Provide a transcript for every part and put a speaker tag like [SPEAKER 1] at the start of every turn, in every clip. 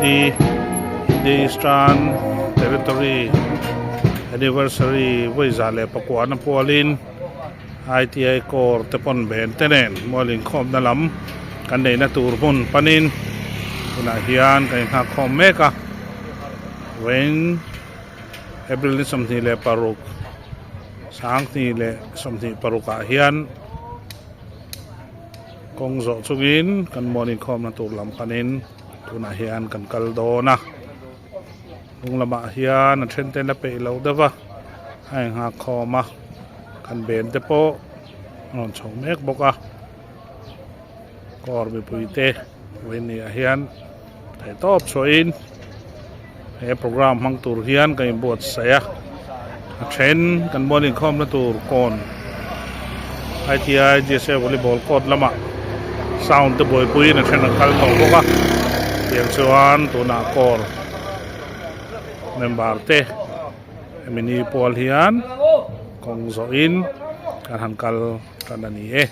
[SPEAKER 1] India Eastern Territory Anniversary vawi za leh pakuana pualin ITI Corps te pawn ben te nen mual inkhawmna lam kan neihna tur hmun panin tunah hian kan inghak khawm mek a vawiin April ni 26 Sanghnih leh 26 ah hian kawng zawh chungin kan mual inkhawmna tur lam panin tunah hian kan kal dawn a hnung lamah hian a then te la peih loh deuh va a inghak khawm a kan ben te pawh a rawn chho mek bawk a kawr mipui te vawiin ah hian theih tawp chhuahin he program hmang tur hian ka inbuatsaih a a then kan mual inkhawmna tur kawn ITI GSA volleyball court lamah sound te buaipuiin a then an kal tawh bawk a tiang chuan tunah kawr member te hemi ni pual hian kawng zawhin kan han kal tan a ni e.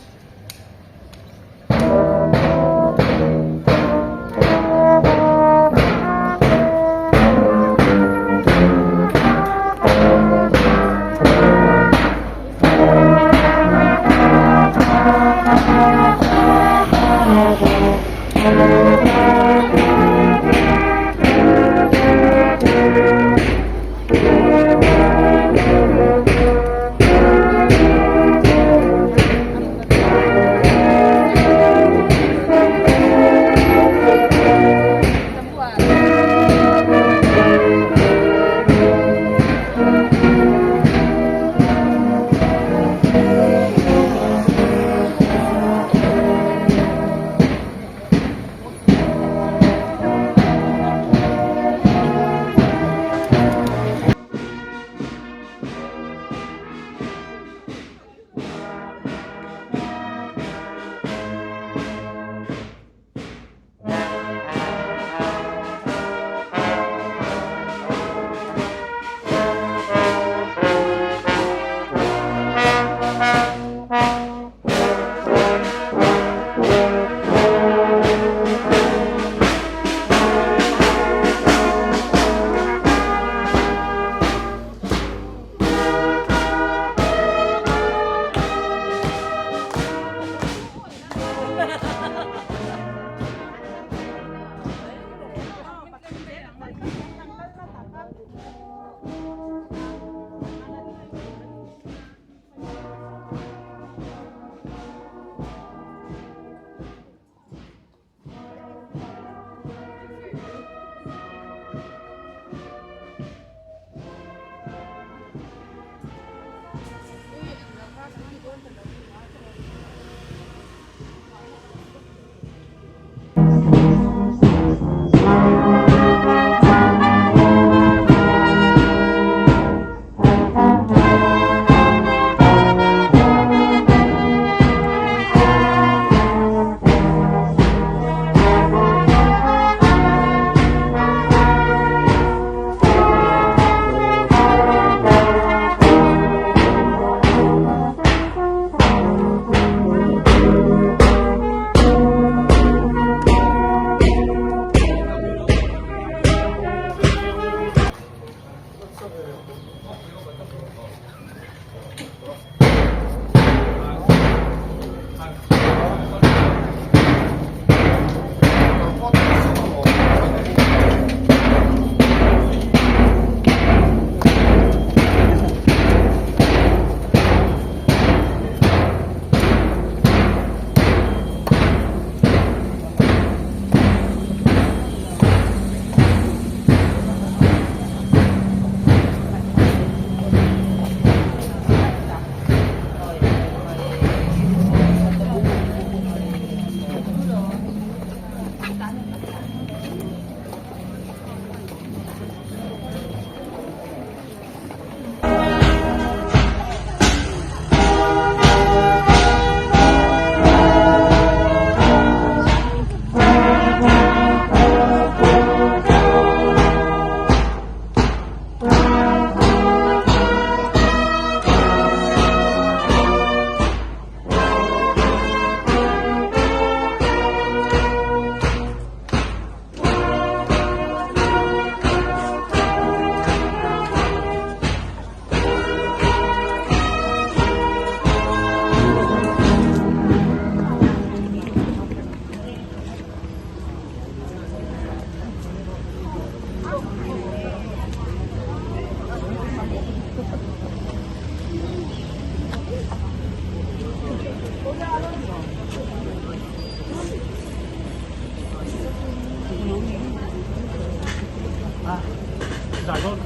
[SPEAKER 2] Inkhawm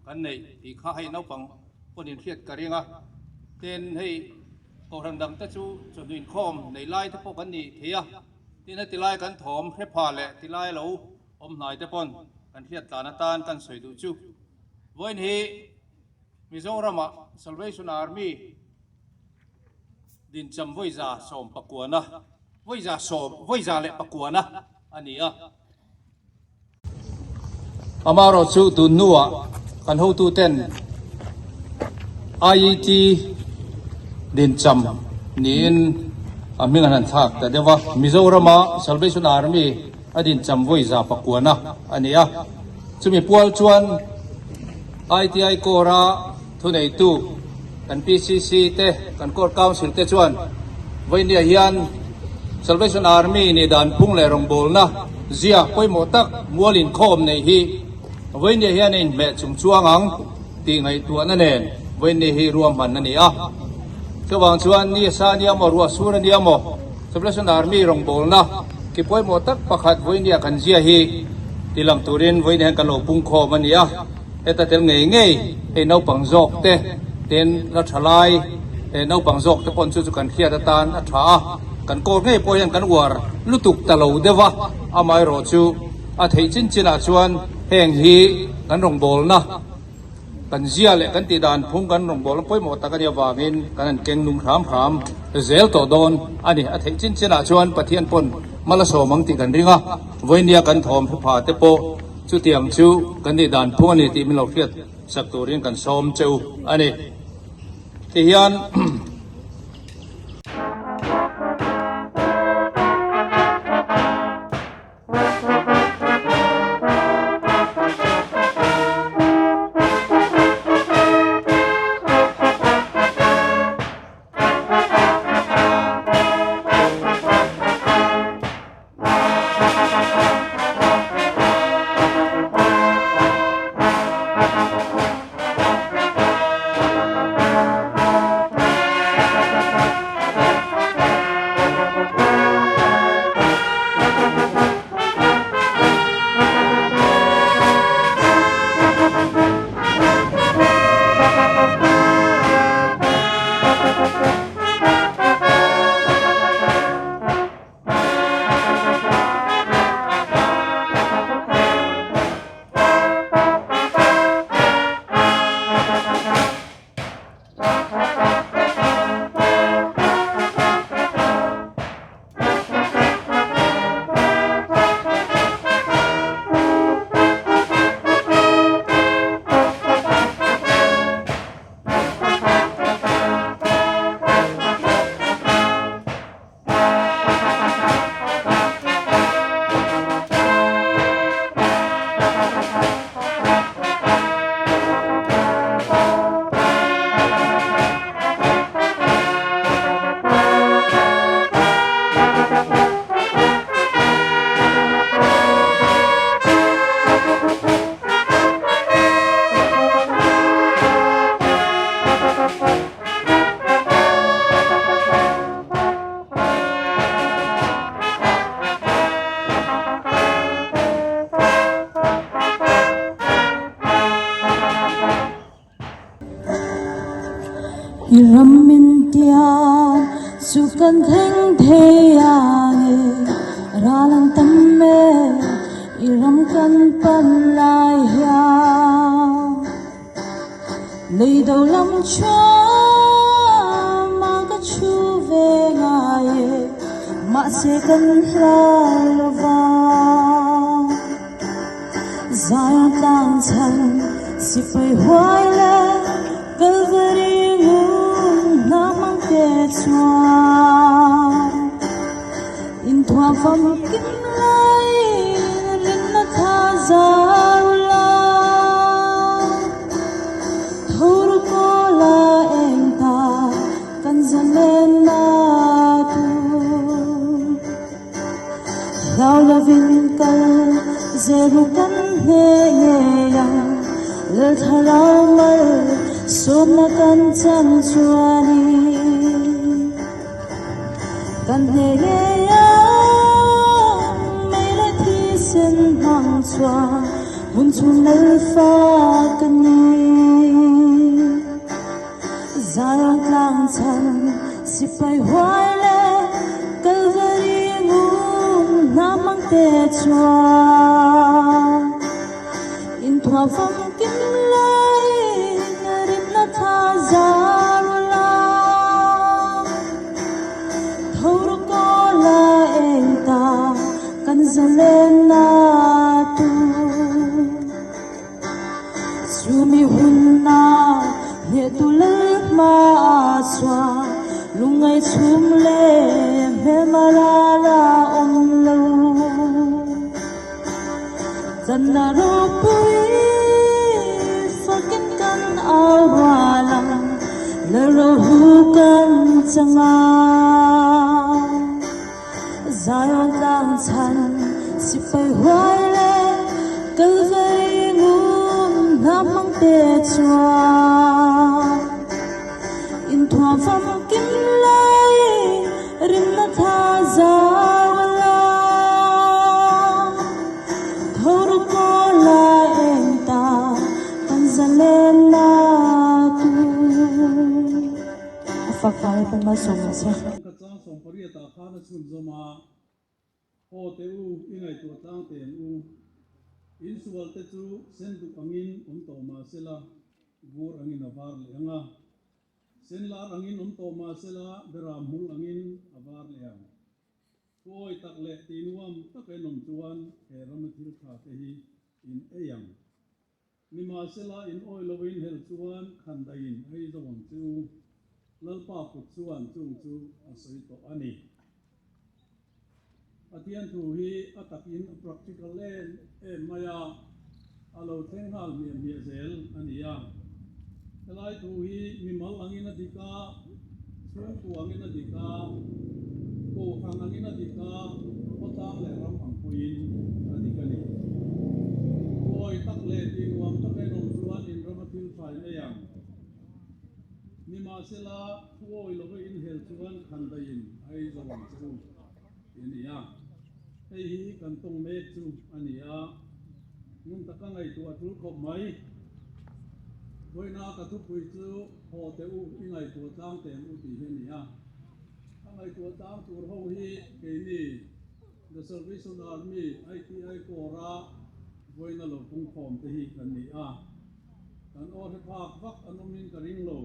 [SPEAKER 2] kan neih tih kha hei naupang pawn inhriat ka ring a, tin hei kohhran dang te chu chawhnu inkhawm nei lai te pawh kan ni thei a, tin heti lai kan thawm hrepha leh ti lai lo awm hnai te pawn kan hriat tlan atan kan sawi duh chu. Vawiin hi Mizoramah Salvation Army dincham vawiza sawm pakuana, vawiza sawm, vawiza leh pakuana a ni a. Amaherawhchu tun hnuah kan hotuten IET dincham niin a hming an han thlak ta deuh a. Mizorama Salvation Army a dincham vawiza pakuana a ni a. Chumi pual chuan ITI Corps-a thuneitu kan PCC te, kan Corps Council te chuan vawinia hian Salvation Army nih dan phung leh rawngbawlna zia pawimawh tak mual inkhawm neih hi vawinia hian a inhmeh chung chuang ang tih ngaihtuahna nen vawinia hi ruahman a ni a. Chuvang chuan ni a sa nia maw, ruah sur a nia maw, Salvation Army rawngbawlna ki pawimawh tak pakhat vawinia kan zia hi tilang turin vawinia hian kan lo pungkhawm a ni a. Heta tel ngei ngei hei naupang zawk te tin la tha lai eh naupang zawk te pawn chu chu kan hriat atan a tha a, kan kawl ngei pawh hian kan uar lutuk ta lo deuh a, amaherawh chu a theih chin chin ah chuan heng hi kan rawngbawlna kan zia leh kan tih dan phung kan rawngbawlna pawimawh tak a nih avangin kan han keng nung hram hram zel tawh dawn a ni. A theih chin chin ah chuan Pathian pawn mal a sawm ang tih kan ring a, vawinia kan thawm hre te pawh Chutiang chu kan nih dan phung a ni tih min lo hriat sak turin kan sawm che u a ni. Tihian.
[SPEAKER 3] I ram in tiang chu kan thleng thei ang e ral an tam e i ram kan pan lai hian. Lei do lam chuan mah ka thu ve ngai e, mahse kan hlau lo va. Zion tlang chhan sipai huai leh Kalvari ngun hna hmang te chuan inthuam famkim laiin rinna tha zar u la. Thur kawla eng ta kan zalenna tur. Hlau lovin kal zeru kan hne ngei ang. Lal thlarau mal sawmna kan chang chuanin kan hneh ngei ang mei leh thisen hmang chuan hmun chhung lal fa ka ni. Zion tlang chhan sipai huai leh Kalvari ngun hna hmang te chuan Inthuah famkim laiin rinna tha zar ula. Tho ru kawl a eng ta kan zalenna tur. Chumi hunna hnehtu lalhma a chhuah lungngai chhum leh hmelma ral a awm lo. Channa ropui fakin kan au rual ang, la rohu kan chang a. Zion tlang chhan sipai huai leh Kalvari ngun hna hmang te chuan inthuam famkim laiin rinna tha zau a la. Tho ru kawl a eng ta kan zalen la tur. A fak vang in malsawm ang che.
[SPEAKER 4] Ka chang sawmpariatah khan a chhunzawm a, Haw teh u, i ngaihtuah tlang teh ang u. Insual te chu sen duk angin awm tawh mah sela, vur angin a var leh ang a. Sen lar angin awm tawh mah sela, beram hmul angin a var leh ang. Thuawi tak leh tihnuam taka in awm chuan he rama thil tha te hi in ei ang. Nimahsela, in awi lo in hel chuan khan daihin a ei zo ang che u. Lalpa kut chuan chung chu a sawi tawh a ni. Pathian thu hi a takin a practical em em mai a, a lo thleng nghal hmiah hmiah zel a ni a. Helai thu hi mimal angin a dik a, chhungkua angin a dik a, kohhran angin a dik a, khawtlang leh ram ang pawhin a dik a ni. Thuawi tak leh tihnuam tak en awm chuan in rama thil thain ei ang. Nimahsela, thuawi lova inhel chuan khan daihin a ei zo ang che u tih a ni a. Hei hi kan tawng mek chu a ni a, ngun taka ngaihtuah a tul khawp mai. Vawiina ka thupui chu haw teh u, i ngaihtuah tlang teh ang u tih hi a ni a. A ngaihtuah tlang tur ho hi keini The Salvation Army ITI Corps-a vawiina lo pungkhawm te hi kan ni a. Kan aw hre phak vak an awmin ka ring lo.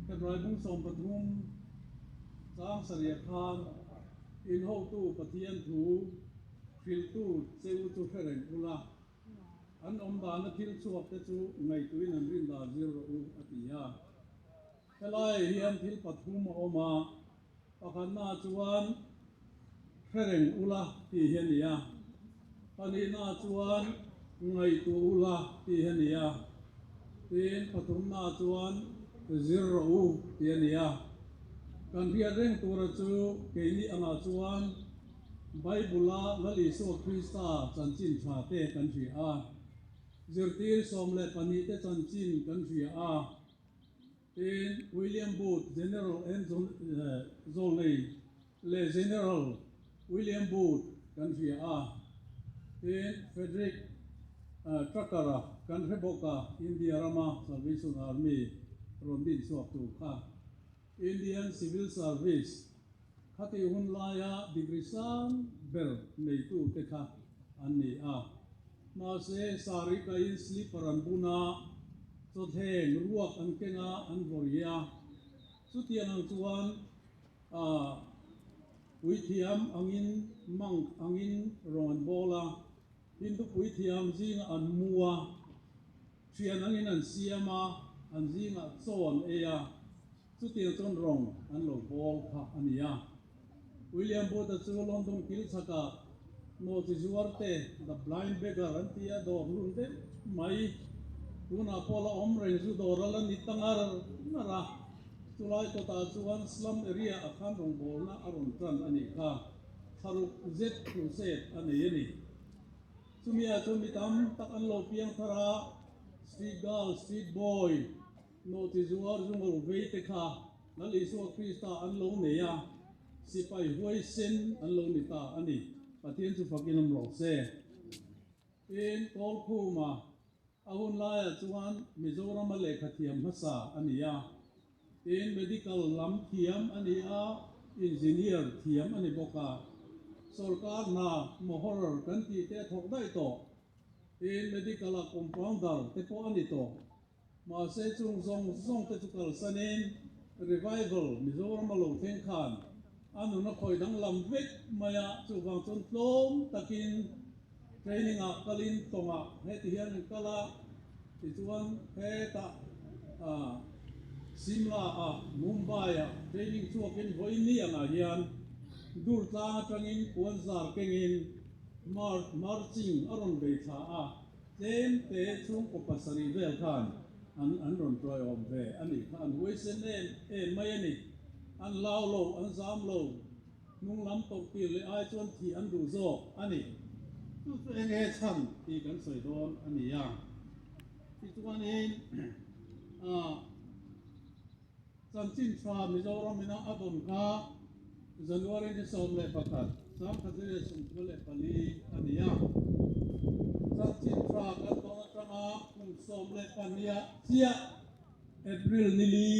[SPEAKER 4] February bung 13 chang sarih khan inhotu Pathian thu hrilhtu che u chu hre reng ula, an awm dana thil chhuak te chu ngaihtuin an rin dan zir rawh u a ti a. Helaiah hian thil pathum a awm a, pakhatna chuan hre reng ula tih hi a ni a, pahnihna chuan ngaihtuah ula tih hi a ni a, tin pathumna chuan zir rawh u tih a ni a. Kan hriat reng tura chu keini angah chuan Bible-a Lal Isua Krista chanchin tha te kan hria a, zirtir 12 te chanchin kan hria a. Tin, William Booth, General N. Zawlnei leh General William Booth kan hria a. Tin, Frederick Tucker-a kan hre bawk a, India rama Salvation Army rawn din chhuak tur kha. Indian Civil Service khatih hun laia degree sang ber neitute kha an ni a. Mahse, sari kaiin slipper an bun a, chawthleng ruak an keng a, an vawri a. Chutiang ang chuan puithiam angin, monk angin rawng an bawl a, Hindu puithiam zingah an mu a, thian angin an siam a, an zingah chaw an ei a, chutiang chuan rawng an lo bawl kha a ni a. William Booth-a chu London kil chhakah nawhchi zuarte, The Blind Beggar an ti a, dawr hlun deuh mai. Tunah pawh la awm reng zu dawr a la ni ta ngar ngar a. Chulai kawtah chuan slum area a khan rawngbawlna a rawn tan a nih kha. Thlaruk zet crusade a nei a ni. Chumi ah chuan mi tam tak an lo piang thar a. Street girl, street boy, nawhchi zuar zungawr vei te kha Lal Isua Krista an lo nei a, sipai huaisen an lo ni ta a ni. Pathian chu fakin awm rawh se. Tin, Kawlkhuma a hun laiah chuan Mizorama lehkha thiam hmasa a ni a. Tin, medical lam thiam a ni a, engineer thiam a ni bawk a. Sorkar hna mawhawr kan tih te a thawk daih tawh. Tin, medical a compounder te pawh a ni tawh. Mahse chung zawng zawng te chu kalsanin revival Mizoram a lo thleng khan a nun a khawi danglam vek mai a, chuvang chuan tlawm takin training ah kalin tawngah heti hian an kal a, tichuan hetah Simla ah Mumbai ah training chhuakin vawiin ni angah hian Durtlang atangin puanzar kengin marching a rawn bei thla a. Tlem te chhungkaw pasarih vel khan an an rawn tuai awm ve a nih kha, an huaisen em em mai a ni. An lau lo, an zam lo, hnung lam tawrh tir leh ai chuan thih an duh zawk a ni. Chu chu eng nge chhan tih kan sawi dawn a ni a. Tichuanin ah. Chanchin tha Mizoram ina a dawn kha January ni 11, 1994 a ni a. Chanchin tha kan dawn atanga kum 12 ah chiah April ni li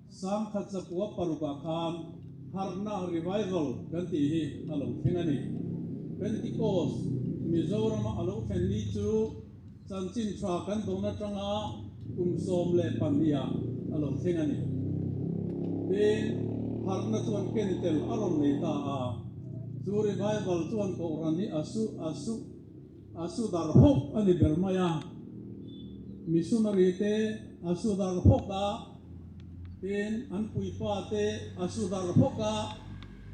[SPEAKER 4] 1906 ah khan Harhna Revival kan tih hi a lo thleng a ni. Pentecost Mizorama a lo thlen ni chu Chanchin tha kan dawn atanga kum 12 ah a lo thleng a ni. Tin, harhna chuan ken tel a rawn nei ta a, chu revival chuan Kohhran hi a su a su a su dar hawk a ni ber mai a. Missionary te a su dar hawk a, tin an puipa te a su dar hawk a,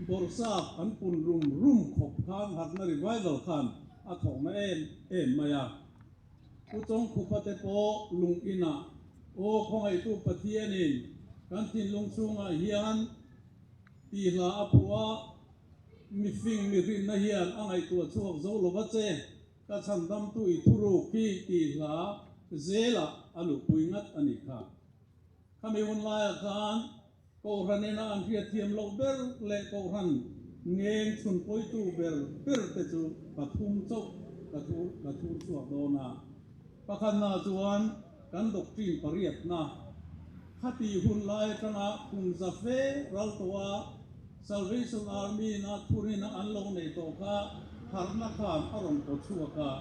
[SPEAKER 4] bawrhsap an pun rum rum khawp khan harhna revival khan a thawkna em em mai a. Pu Chawngkhupa te pawh lung inah, Aw khawngaihtu Pathianin kan thinlung chhungah hian tih hla a phuah a, mifing mihrinna hian a ngaihtuah chhuak zo lo va che, ka chhandamtu i thuruk hi tih hla zelah a luhpui ngat a nih kha. Khami hun laiah khan Kohhran ina an hriatthiam loh ber leh Kohhran ngeng chhun pawitu ber ber te chu pathum chauh ka thu ka thur chhuak dawn a. Pakhatna chuan kan doctrine pariatna khati hun lai atanga kum za fe ral tawha Salvation Army ina thurina an lo nei tawh kha harhna khan a rawn kaw chhuak a.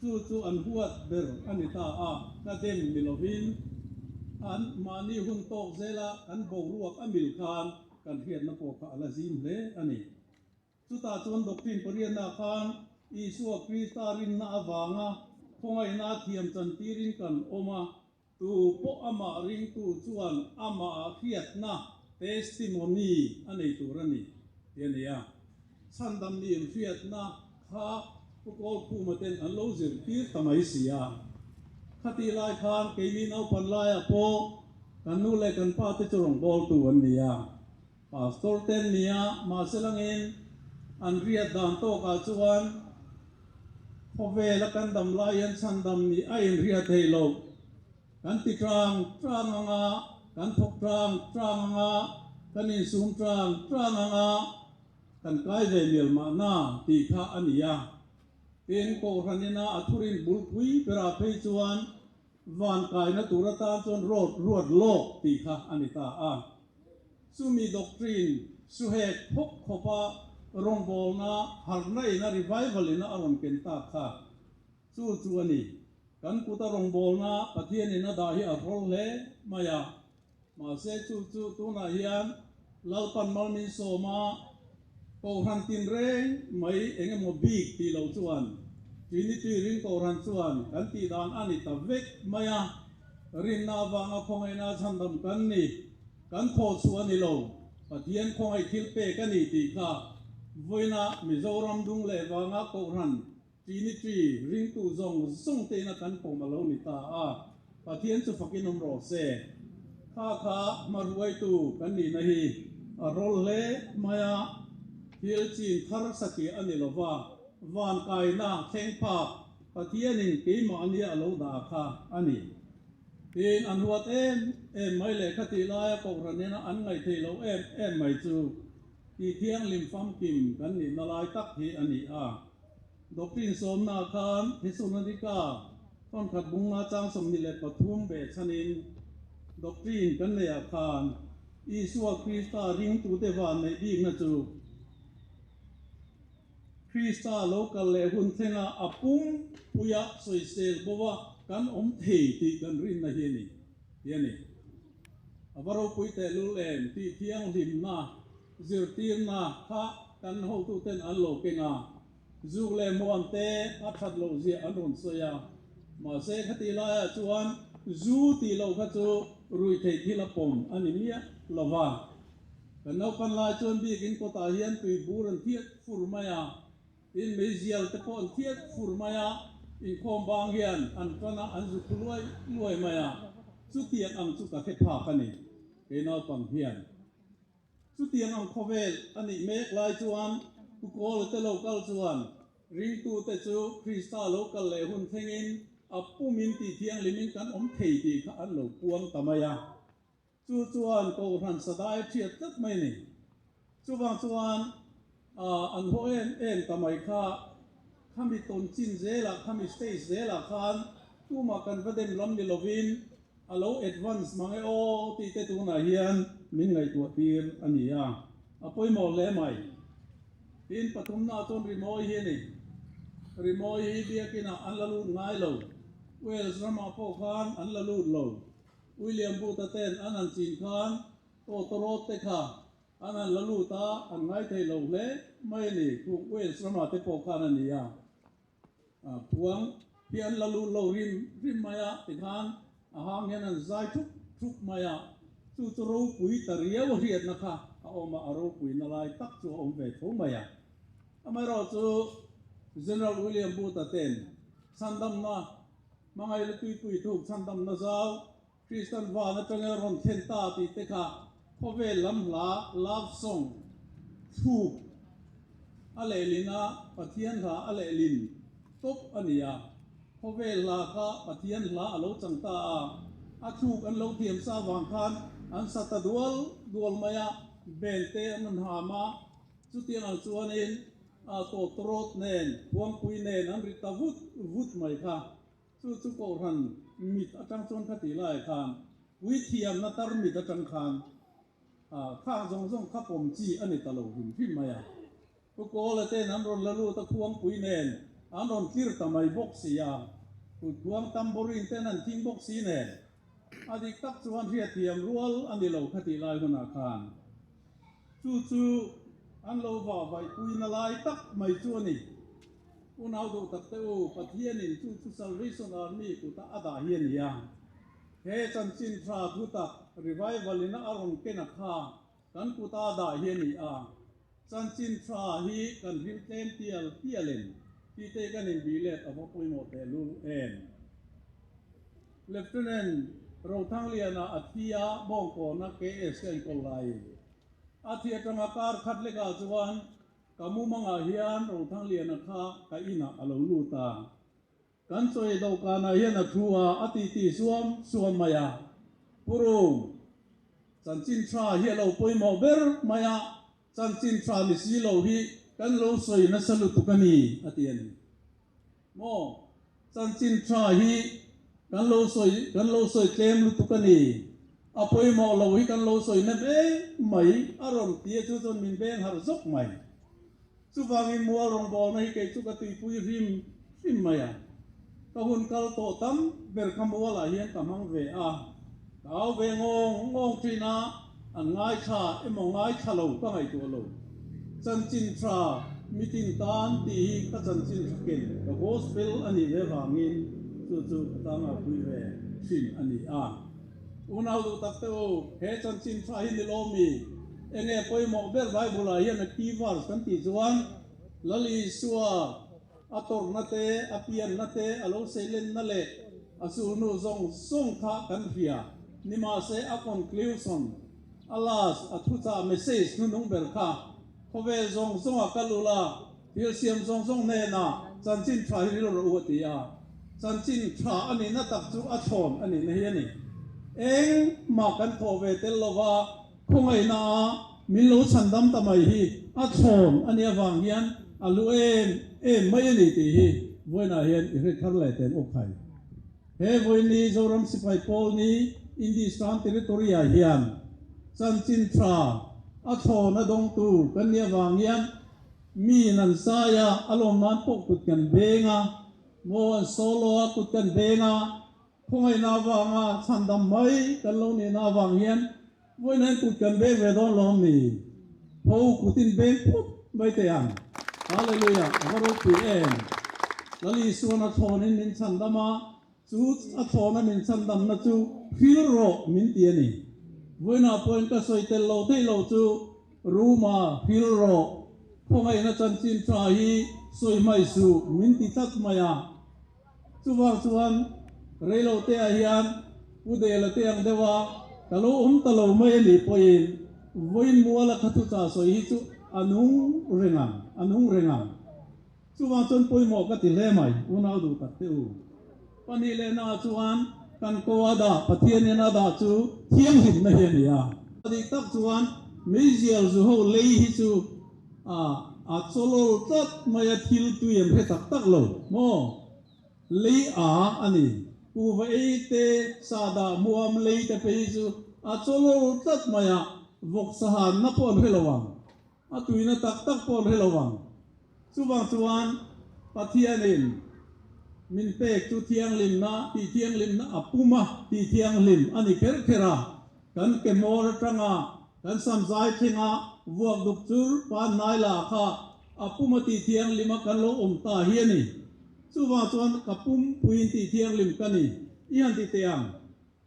[SPEAKER 4] Chu chu an huat ber a ni ta a, ka dem ni lovin an mahni hun tawk zela kan boruak a mil khan kan hriatna pawh kha a la zim hle a ni. Chutah chuan doctrine pariatna khan Isua Krista rinna avanga khawngaihna thiam chantirin kan awm a, Tu pawh amah ringtu chuan amah hriatna, testimony, a nei tur a ni, ti a ni a. Chhandam ni inhriatna kha Pu Kawlkhuma ten an lo zirtir ta mai si a. Khatih lai khan keini naupan laiah pawh kan nu leh kan pa te chu rawngbawltu an ni a. Pastor te an ni a, mahse langin an riat dan tawkah chuan khawvela kan dam lai hian chhandam nih a inhriat theih loh. Kan ti tang tang ang a, kan thawk tang tang ang a, kan insum tang tang ang a, kan kai ve mial mahna tih kha a ni a. Tin, Kohhran ina a thurin bulpui berah phei chuan Van kaina tur atan chuan road ruat lawk tih kha a ni ta a. Chumi doctrine suhek phawk khawpa rawngbawlna harhna ina revival ina a rawn ken tak kha chu chu a ni. Kan kuta rawngbawlna Pathian in a dah hi a hrawl hle mai a. Mahse chu chu tunah hian Lalpan mal min sawm a, Kohhran tinreng mai eng emaw bik tih loh chuan Trinity ring Kohhran chuan kan tih dan a ni ta vek mai a, rinna avanga khawngaihna chhandam kan ni, kan thawh chhuah a ni lo, Pathian khawngaih thil pek a ni tih kha vawiina Mizoram dung leh vanga Kohhran Trinity ringtu zawng zawng te ina kan pawm a lo ni ta a, Pathian chu fakin awm rawh se. Kha kha hmahruaitu kan nihna hi a rawl hle mai a, thil chin thar satliah a ni lo va, van kaina thleng phak. Pathianin keimahnia a lo dah kha a ni. Tin, an huat em em mai leh khatih laia Kohhran ina an ngaihtheih loh em em mai chu tih thianghlim famkim kan nihna lai tak hi a ni a. Doctrine sawmna khan Thesalonika thawnkhat bunga chang 23 behchhanin Doctrine kan neihah khan Isua Krista ringtute van neih bikna chu Krista lo kal leh hun thlenga a pumpuia sawisel bo a kan awm thei tih kan rinna hi a ni, tih a ni. A va ropui tehlul em tih thianghlimna zirtirna kha kan hotuten an lo keng a, zuk leh hmuam te a that loh ziah an rawn sawi a. Mahse khatih laiah chuan zu tih loh kha chu ruihtheih thil a pawm a ni miah lo va. Kan naupan lai chuan biakin kawtah hian tui bur an thiat fur mai a, tin meizial te pawh an thiat fur mai a, inkhawm bang hian an tan a an zuk luai luai mai a, chutiang ang chu ka hre phak a ni kei naupang hian. Chutiang ang khawvel a nih mek lai chuan Pu Kawla te lo kal chuan ringtute chu Krista lo kal leh hun thlengin a pumin tih thianghlimin kan awm thei tih kha an lo puang ta mai a. Chu chuan Kohhran sadai thiat tlat mai a ni. Chuvang chuan an haw em em ta mai kha, khami tawn chin zelah, khami stage zelah khan tumah kan va dem lam ni lovin a lo advance mang e aw tih te tunah hian min ngaihtuah tir a ni a, a pawimawh hle mai. Tin, pathumnaah chuan rimawi hi a ni. Rimawi hi biakinah an la lut ngai lo. Wales ramah pawh khan an la lut lo. William Booth-a ten an han chin khan tawtawrawt te kha an han la lut a, an ngai thei lo hle mai a ni. Khung Wales ramah te pawh khan a ni a, phuang hi an la lut lo rim rim mai a, tikhan a hang hian an zai thup thup mai a, chu chu ropui ta riau a hriatna kha a awm a, a ropuina lai tak chu a awm ve tho mai a. Amaherawhchu General William Booth-a ten chhandamna Hmangaih la tuipui thuk chhandamna zau Kristan van atanga rawn thlen ta tih te kha khawvel lam hla, love song, thluk a lehlin a, Pathian hla a lehlin tawp a ni a. Khawvel hla kha Pathian hla a lo chang ta a, a thluk an lo thiam sa vang khan an sa ta dual dual mai a, band te an rawn ham a, chutiang ang chuanin A tawtrawt nen, khuangpui nen an ri ta vut vut mai kha. Chu chu Kohhran mit atang chuan kha tih lai khan, puithiamna tar mit atang khan khang zawng zawng kha pawm chi a ni ta lo hrim hrim mai a. Pu Kawla ten an rawn la lut a khuangpui nen an rawn tlir ta mai bawk si a, kut khuang tambourine ten an thing bawk si nen a dik tak chuan hriatthiam rual a ni lo kha tih lai hunah khan. Chu chu an lo vahvaihpuina lai tak mai chu a ni. Unau duh tak te u, Pathianin chu chu Salvation Army kuta a dah hi a ni a. He chanchin tha thu tak revival ina a rawn ken a kha kan kuta a dah hi a ni a. Chanchin tha hi kan hlim tlem tial tial em tih te kan inbih let a va pawimawh tehlul em. Lieutenant Rothangliana a thi a, bawngkawna KS ka enkawl laiin a thi atanga kar khat lekah chuan ka mumangah hian Rothangliana kha ka inah a lo lut a. Kan chawi dawhkanah hian a thu a, a titi suam suam mai a. Pu Rum, chanchin tha hi a lo pawimawh ber mai a, chanchin tha ni si lo hi kan lo sawi nasa lutuk a ni, a ti a ni. Maw? Chanchin tha hi kan lo sawi kan lo sawi tlem lutuk a ni. A pawimawh lo hi kan lo sawi nem em mai a rawn ti a chu chuan min veng harh zawk mai. Chuvangin mual rawngbawlna hi kei chu ka tuipui hrim hrim mai a. Ka hun kal tawh tam ber kha mualah hian ka hmang ve a. Ka au ve ngawng ngawng thin a, an ngaithla emaw ngaithla lo ka ngaihtuah lo. Chanchin tha mitin tan tih hi ka chanchin tha ken ka gospel a nih ve vangin chu chu ka tangapui ve thin a ni a. Unau duh tak te u, he chanchin tha hi ni lawmi enge pawimawh ber Bible ah hian a key verse kan tih chuan Lal Isua A tawrhna te, a pianna te, a lo seilenna leh a sulhnu zawng zawng kha kan hria. Nimahse, a conclusion, a last, a thuchah message hnunung ber kha khawvel zawng zawnga kal ula, thil siam zawng zawng hnenah. Chanchin tha hi ril rawh u a ti a. Chanchin tha a nihna tak chu a thlawn a nihna hi a ni. Engmah kan thawh ve tel lova khawngaihna a min lo chhandam ta mai hi a thlawn a nih avang hian a lu em em mai a ni tih hi vawiinah hian i hre thar leh teng awk hai. He vawiin ni Zoram Sipai Pawl ni Indistan Territory-ah hian chanchin tha a thlawn a dawngtu kan nih avang hian mi in an zai a, a lawm nan pawh kut kan beng a, maw an solo a kut kan beng a, khawngaihna avanga chhandam mai kan lo nihna avang hian vawiin hian kut kan beng ve dawn lawm ni? Tho kutin beng phut mai teh ang. Hallelujah! A va ropui em! Lal Isuan a thlawnin min chhandam a, chu a thlawna min chhandamna chu hril rawh min ti a ni. Vawiinah pawhin ka sawi tel lo theih lo chu Ruma hril rawh, khawngaihna chanchin tha hi sawi hmai suh min ti tlat mai a. Chuvang chuan reiloteah hian Pu Dela te ang deuha ka lo awm ta lo mai a nih pawhin vawiin muala kha thuchah sawi hi chu a nung reng ang, a nung reng ang. Chuvang chuan pawimawh ka ti hle mai, unau duh tak te u. Pahnih lehnaah chuan kan ko a dah, Pathian in a dah chu thianghlimna hi a ni a. Dik tak chuan meizial zu ho lei hi chu A, a chawlawl tlat mai a thil tui an hre tak tak lo maw? Lei a a ni. Kuhva ei te, sahdah hmuam lei te phei hi chu a chawlawl tlat mai a, vawk sahanna pawh an hre lo ang. A tuina tak tak pawh an hre lo ang. Chuvang chuan Pathianin min pek chu thianghlimna, tihthianghlimna a pum a, tihthianghlim a ni kher kher a. Kan ke hmawr atanga kan samzai thlenga vuak duk chur panhnai la kha a pum a tih thianghlim a kan lo awm ta hi a ni. Chuvang chuan ka pum puiin tih thianghlim ka ni i han ti teh ang.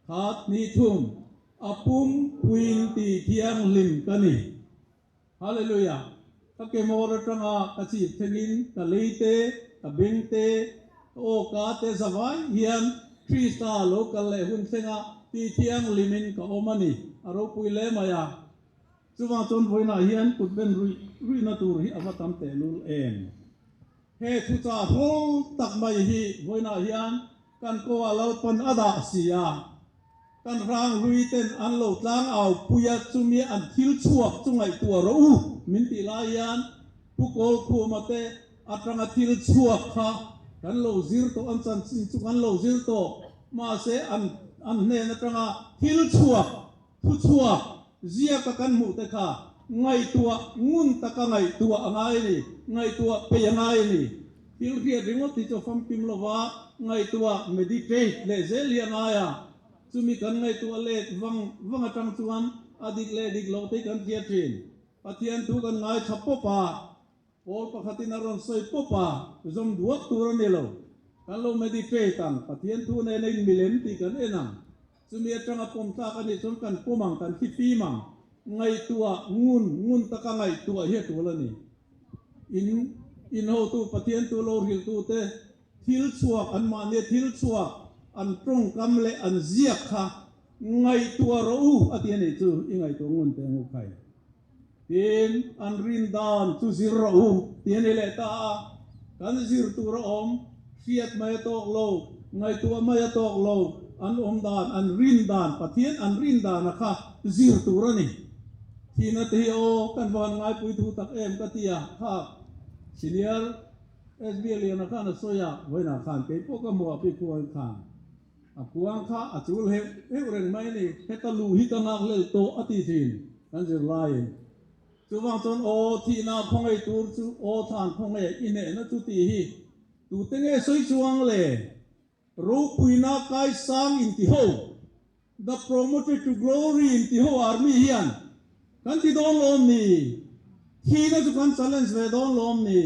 [SPEAKER 4] Khat hnih thum a pum puiin tih thianghlim ka ni. Hallelujah! Ka ke hmawr atanga ka chip thlengin ka lei te, ka beng te, ka aw ka te zavai hian Krista lo kal leh hun thlenga ti thianghlimin ka awm a ni, a ropui hle mai a. Chuvang chuan vawiinah hian kut ben ruih ruihna tur hi a va tam tehlul em? He thuchah hrawl tak mai hi vawiinah hian kan kawngah Lalpan a dah si a. Kan hranghlui ten an lo tlang au pui a, chumi an thil chhuak chu ngaihtuah rawh u min tih lai hian Pu Kawlkhuma te atanga thil chhuak kha kan lo zir tawh, an chanchin chu kan lo zir tawh, mahse an an hnen atanga thil chhuak, thu chhuak, ziaka kan hmuh te kha ngaihtuah ngun taka ngaihtuah a ngai a ni, ngaihtuah peih a ngai a ni. Thil hriat ringawt hi chu famkim lova ngaihtuah, meditate, leh zel hi a ngai a, chumi kan ngaihtuah let vang vang atang chuan a dik leh dik loh te hi kan hriat thin. Pathian thu kan ngaithla pawp a, pawl pakhatin a rawn sawi pawp a, zawm duak tur a ni lo. Kan lo meditate ang, Pathian thu nena in milem tih kan en ang. Chumi atanga pawm tlak a nih chuan kan pawm ang, kan thifim ang. Ngaihtuah ngun ngun taka ngaihtuah hi a tul a ni. In in hotu Pathian tu lo hrilhtute thil chhuak an mahnia thil chhuak an tawngkam leh an ziak kha ngaihtuah rawh u a ti a nih chu i ngaihtuah ngun teh ang u khai. Tin, an rin dan chu zir rawh u ti a ni leh ta a, kan zir tur a awm, hriat mai a tawk lo, ngaihtuah mai a tawk lo, an awm dan, an rin dan, Pathian an rin dana kha zir tur a ni. Thihna te hi aw kan van ngaipui thu tak em ka ti a, kha Senior SB Liana khan a sawi a, vawiinah khan kei pawh ka hmuh a pi khuang khan a kuang kha a chul heuh heuh reng mai a ni, heta luh hi ka nghak hlel tawh a ti thin kan zirlaiin. Chuvang chuan aw thihna khawngaih tur chu aw thlan khawngaih i hnehna chu tih hi tute nge sawi chuang le? Ropuina kaisang intiho. The Promoted to Glory in ti ho Army hian kan ti dawn lawm ni? Thihna chu kan challenge ve dawn lawm ni?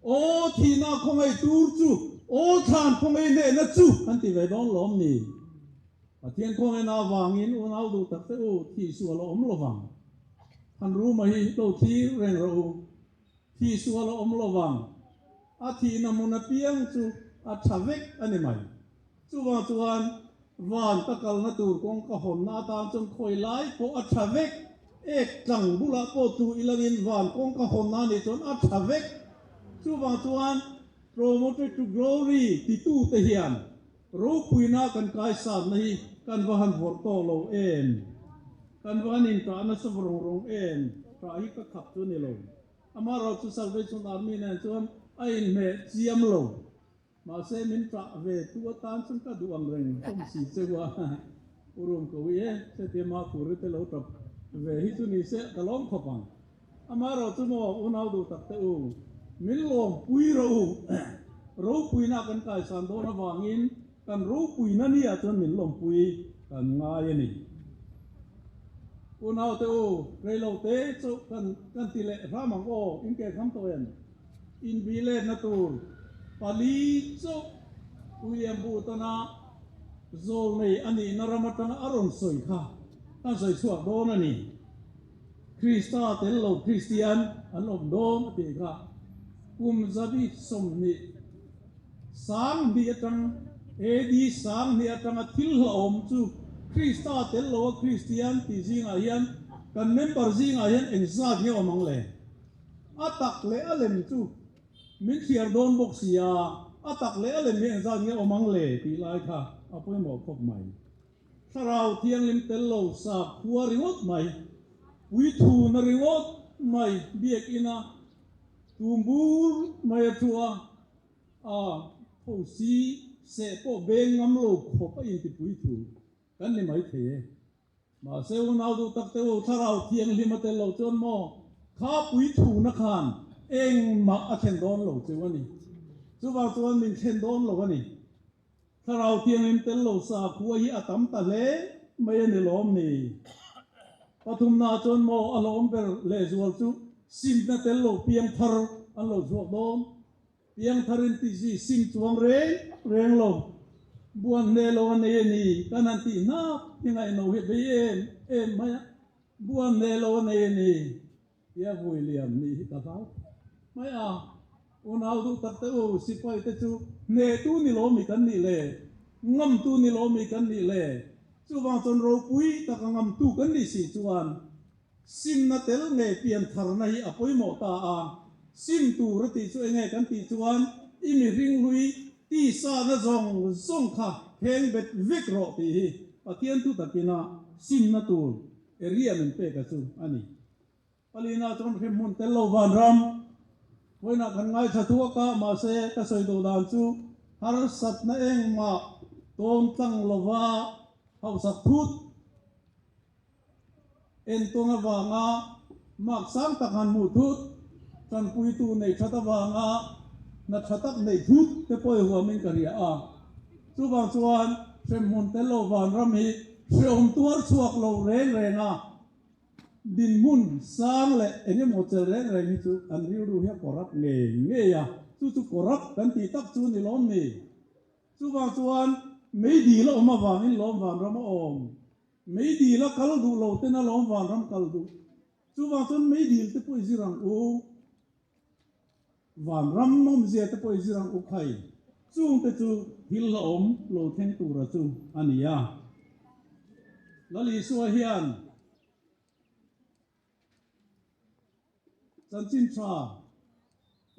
[SPEAKER 4] Aw thihna khawngaih tur chu, aw thlan khawngaih hnehna chu kan ti ve dawn lawm ni? Pathian khawngaihna avangin unau duh tak te u, thih sual a awm lovang. Than Ruma hi lo thlir reng rawh u. Thih sual a awm lovang. A thihna hmun apiang chu a tha vek a ni mai. Chuvang chuan van ka kalna tur kawng ka hawnna atan chuan khawi lai pawh a tha vek, ek tlang bulah pawh tu ilangin van kawng ka hawnna anih chuan a tha vek. Chuvang chuan. Promoted to Glory titute hian ropuina kan kaisanna hi kan va han vawrh tawh lo em? Kan va han intah nasa vawrh rawng em? Tah hi ka khap chu a ni lo. Amaherawhchu Salvation Army nen chuan a inhmeh chiam lo. Mahse min tah ve tu atan chuan ka duh ang reng hlawm si cheu a, U Rum ko i e, hretia Mahpuri te lo tap ve hi chu ni se ka lawm khawp ang. Amaherawh chu maw unau duh tak te u, min lawm pui rawh u, ropuina kan kaisan dawn avangin kan ropuina ni ah chuan min lawmpui kan ngai a ni. Unau te u, reilo te chu kan kan ti leh hram ang aw, in ke kham tawh em? Inbiletna tur pali chauh William Booton-a zawlnei a nihna ram atanga a rawn sawi kha an sawi chhuak dawn a ni. Krista tel lo Kristian an awm dawn a tih kha kum zabi 20 2000 atang AD 2000 atanga thil hlauhawm chu Krista tel loa Kristian tih zingah hian kan member zingah hian engzat nge awm ang le? A tak leh a lem chu min thliar dawn bawk si a, a tak leh a lem hi engzat nge awm ang le tih lai kha a pawimawh khawp mai. Thlarau thianghlim tel lo sa khua ringawt mai, puithuna ringawt mai biakina tum bur mai a thu a, a tho si seh pawh beng ngam lo khawp a inti puithu kan ni mai thei e. Mahse unau duh tak te u, thlarau thianghlim a tel lo chuan maw kha puithuna khan engmah a thlen dawn lo cheu a ni. Chuvang chuan min thlen dawn lo a ni. Thlarau thianghlim tel lo sa khua hi a tam ta hle mai a ni lawm ni. Pathumna chuan maw a lawm ber lehzual chu simna tel lo piang thar an lo chhuak dawn. Piangtharin tih chi sim chuang reng reng lo, buan hle lo a nei a ni kan han tih hnap hi ngaihno hi bei em em mai a, buan hle lo a nei a ni tia vui liam nih hi ka hlau mai a. Unau duh tak te u, sipai te chu hnehtu ni lo mi kan nih le, ngamtu ni lo mi kan nih le, chuvang chuan ropui taka ngamtu kan nih si chuan Simna tel nge piantharna hi a pawimawh ta a, sim tur a tih chu enge kan tih chuan i mihring hlui tisana zawng zawng kha kheng bet vek rawh tih hi Pathian thu takina simna tur area min pek a chu a ni. Palina chuan hremhmun tel lo vanram vawiinah kan ngaithla thuak a, mahse ka sawi duh dan chu harsatna engmah tawn tlang lova hausak thut Entawn avanga mark sang tak han hmuh thut, tanpuitu nei that avanga hna tha tak neih thut te pawh i huamin ka hria a. Chuvang chuan hremhmun tel lo vanram hi hrehawm tuar chhuak lo reng reng a, dinhmun sang leh eng emaw chel reng reng hi chu an rilru hi a corrupt ngei ngei a, chu chu corrupt kan tih tak chu ni lawm ni. Chuvang chuan meidil a awm avangin lawm vanram a awm. Meidil a kal duh lo ten a lawm vanram kal duh. Chuvang chuan meidil te pawh i zir ang u, vanram nawmzia te pawh i zir ang u khai. Chung te chu thil hlauhawm lo thleng tura chu a ni a. Lal Isua hian. Chanchin tha,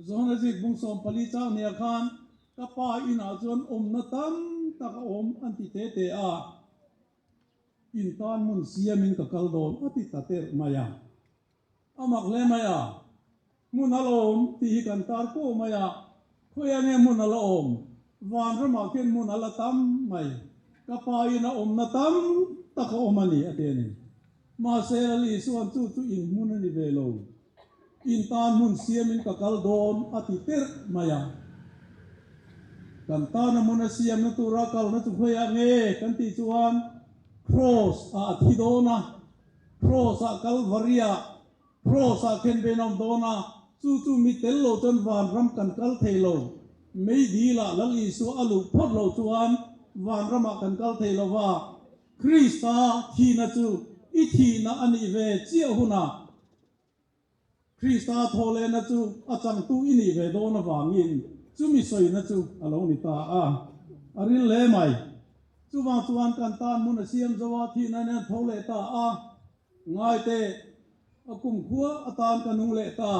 [SPEAKER 4] Johana zik bung 14 chang nia khan ka pa inah chuan awmna tam tak a awm an ti te te a, in tan hmun siamin ka kal dawn a ti ta terh mai a. A mak hle mai a, hmun a la awm tih hi kan tar pawh mai a, khawiah nge hmun a la awm? Vanramah khian hmun a la tam mai, ka pa ina awmna tam tak a awm a ni a ti a ni. Mahse, Lal Isua'n chu chu in hmun a ni ve lo. In tan hmun siamin ka kal dawn a ti terh mai a. Kan tana hmun a siamna tura kalna chu khawiah nge kan tih chuan Kraws ah a thi dawn a, Kraws ah Kalvari ah, Kraws ah khenbein a awm dawn a, chu chu mi tel lo chuan vanram kan kal thei lo. Meidil ah Lal Isua a luh phawt loh chuan vanramah kan kal thei lo va. Krista thihna chu i thihna a nih ve chiah hunah Krista thawhlehna chu a changtu i nih ve dawn avangin chumi sawina chu a lo ni ta a, a ril hle mai. Chuvang chuan kan tan hmun a siam zo a, thihna nen tho leh ta a, ngaite a kumkhua atan ka nung leh ta.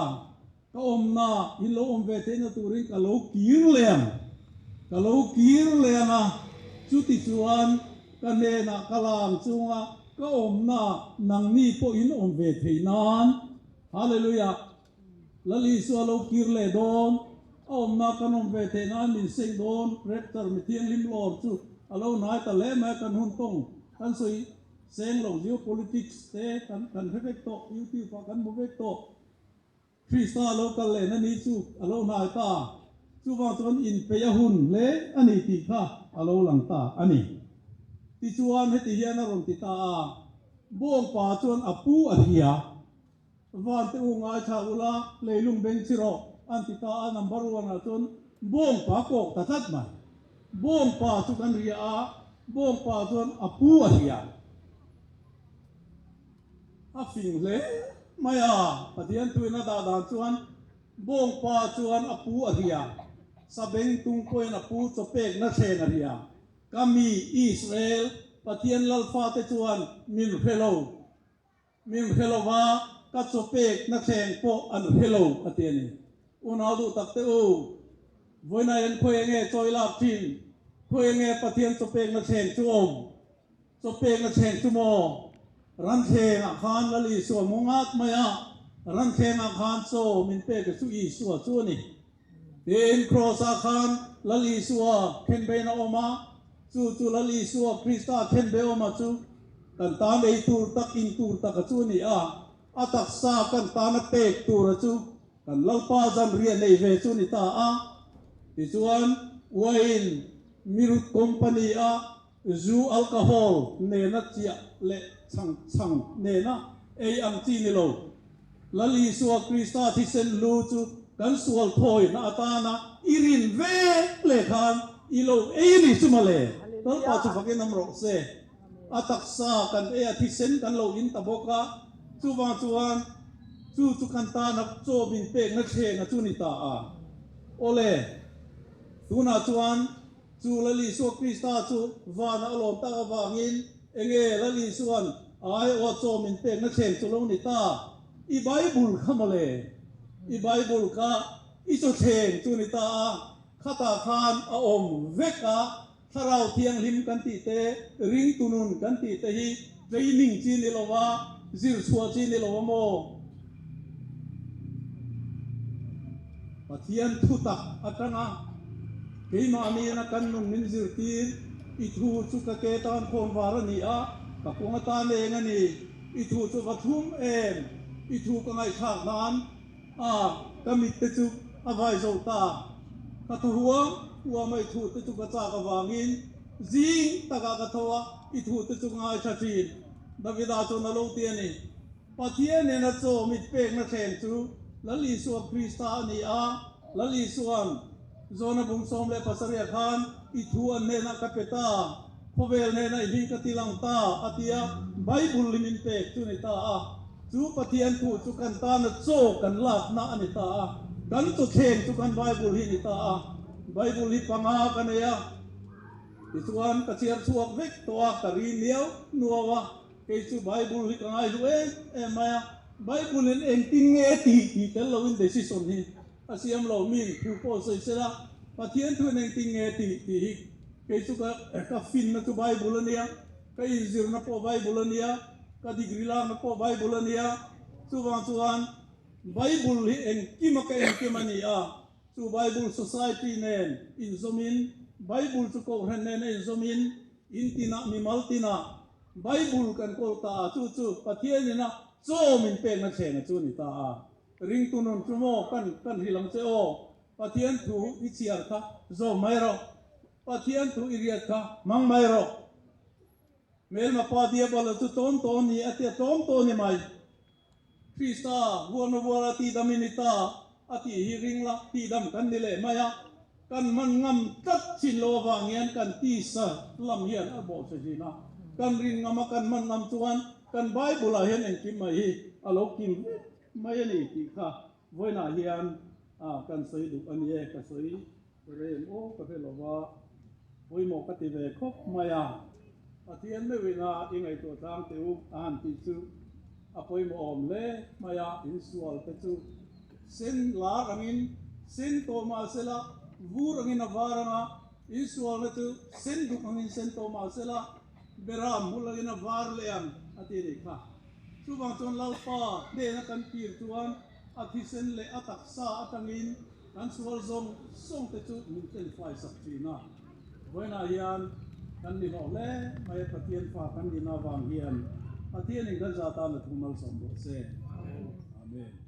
[SPEAKER 4] Ka awmna in lo awm ve theihna turin ka lo kir leh ang, ka lo kir leh ang a, chuti chuan ka hnenah ka la ang chunga ka awmna nangni pawh in awm ve theih nan. Hallelujah! Lal Isua lo kir leh dawn, a awmna kan awm ve theih nan min seng dawn, Rapture mithianghlim lawr chu a lo hnai ta hle mai a, kan hun tawng kan sawi seng lo geopolitics te kan kan hre vek tawh, YouTube ah kan hmu vek tawh. Krista a lo kal lehna ni chu a lo hnai ta, chuvang chuan inpeih a hun hle a ni tih kha a lo lang ta a ni. Tichuan heti hian a rawn ti ta a, Bawngpa chuan a pu a hria, Vante u ngaithla ula, leilung beng chi rawh, an ti ta a, number one ah chuan Bawngpa kawk ta tlat mai. Bawngpa chu kan ria a, Bawngpa chuan a pu a hria. A fing hle mai a, Pathian thuin a dah dan chuan Bawngpa chuan a pu a hria, Sabeng tung pawhin a pu chaw pekna thleng a hria. Ka mi Israel, Pathian lalfate chuan min hre lo, min hre lo va, ka chaw pekna thleng pawh an hre lo, a ti a ni. Unau duh tak te u, vawiin ah hian khawi enge chawi lak thin, khawi enge Pathian chaw pekna thleng chu awm? Chaw pekna thleng chu maw? Ranthleng ah khan Lal Isua mu ngat mai a, ranthleng ah khan chaw min pek chu Isua chu a ni. Tin, Kraws ah khan Lal Isua khenbein a awm a, chu chu Lal Isua Krista khenbe awma chu kan tan ei tur tak in tur tak a chu a ni a, a taksa kan tana pek tur a chu kan Lalpa zanriah nei ve chu a ni ta a. Tichuan, wine mirut company a Zu, alcohol, nena chiah leh chhang chhang nena ei ang chi ni lo. Lal Isua Krista thisen lu chu kan sual thawina atana i rin vek leh khan i lo ei a ni chu mawle. Lalpa chu fakin awm rawh se. A taksa kan ei a thisen kan lo in ta bawk a, chuvang chuan chu chu kan tana chaw min pekna thleng a chu ni ta a. Awle, tunah chuan Chu Lal Isua Krista chu vana a lawm tak avangin enge Lal Isua'n a aiawha chaw min pekna thleng chu lo ni ta? I Bible kha mawle, i Bible kha i chaw thleng chu ni ta a, khatah khan a awm vek a, Thlarau Thianghlim kan tih te, ringtu nun kan tih te hi training chi ni lo va, zir chhuah chi ni lo a maw? Pathian thutak atanga keimahniina kan nun min zirtir, I thu chu ka ke tan khawn var a ni a, ka kawng atan eng a ni, i thu chu va thlum em, i thu ka ngaihthlak nan a, ka mit te chu a vai zo ta, ka thaw huam huam a, i thu te chu ka chak avangin zing takah ka tho a, i thu te chu ka ngaithla thin, Davida chuan a lo ti a ni. Pathian nena chaw mit pekna thleng chu Lal Isua Krista a ni a, Lal Isua'n Jona bung 17 ah khan i thu an hnenah ka pe ta, khawvel hnenah i hming ka ti lang ta a ti a, Bible hi min pek chu a ni ta a. Chu Pathian thu chu kan tana chaw kan lakna a ni ta a, kan chaw thleng chu kan Bible hi a ni ta a. Bible hi panga ka nei a, tichuan ka chhiar chhuak vek tawh a, ka ri niau nuau a. Kei chu Bible hi ka ngaihlu em em mai a, Bible in engtin nge tih tih tel loin decision hi a siam lo, mi in thu pawh sawi sela Pathian thu in engtin nge tih tih hi kei chu ka ka finna chu Bible a nia, ka inzirna pawh Bible a nia, ka degree lakna pawh Bible a nia, chuvang chuan Bible hi engkima ka engkim a ni a, chu Bible Society nen inzawmin Bible chu Kohhran nen a inzawmin in tinah mimal tinah Bible kan kawl ta a, chu chu Pathian ina chaw min pekna thlenga chu a ni ta a. Ringtu nun chu maw kan kan hrilh ang che aw, Pathian thu i chhiar kha zawm mai rawh, Pathian thu i riat kha hmang mai rawh. Hmelma pa Diabola chu tlawm tawh a ni a tia tlawm tawh a ni mai. Krista vuarna vuara tihdam i ni ta a tih hi ring la, tihdam kan ni leh mai a, kan hman ngam tlat chin lo avang hian kan tisa lam hian a bawh che thin a, kan rin ngam a kan hman ngam chuan kan Bible ah hian engkim mai hi a lo kim vek mai a ni tih kha vawiinah hian kan sawi duh a ni e, ka sawi reng aw ka hre lo va, pawimawh ka ti ve khawp mai a, Pathian meuhin a i ngaihtuah tlang teh u a han tih chu a pawimawh awm hle mai a, insual te chu. Sen lar angin sen tawh mah sela, vur angin a var anga, insualna chu sen duk angin sen tawh mah sela, beram hmul angin a var leh ang, a ti a nih kha. Chuvang chuan Lalpa hnena kan kir chuan a thisen leh a taksa atangin kan sual zawng zawng te chu min tlenfai sak thin a. Vawiinah hian kan ni hlawh hle mai a, Pathian fa kan nihna avang hian Pathianin kan za tan a thu malsawm rawh se. Amen.